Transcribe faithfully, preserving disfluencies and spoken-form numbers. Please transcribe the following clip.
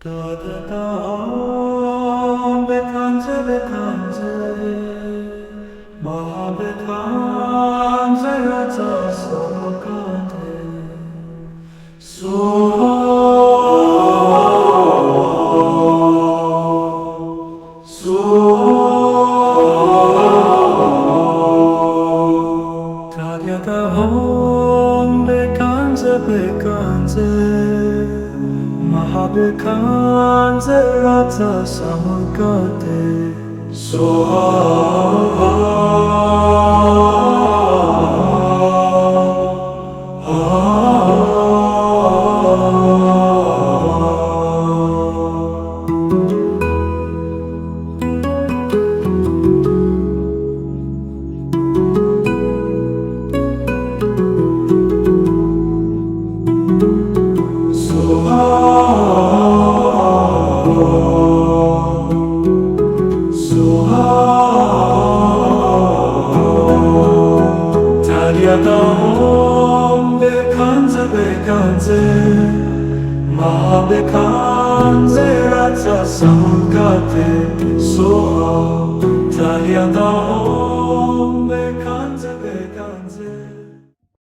Tadyathom Bekandze Bekandze Mahabekandze Ratsa Samagate. Swaha. Swaha. Tadyathom Bekandze Bekandze Mahabekandze Ratsa Samagate. Swaha. Swaha. Swaha. Tadyathom Bekandze Bekandze Mahabekandze Ratsa Samagate.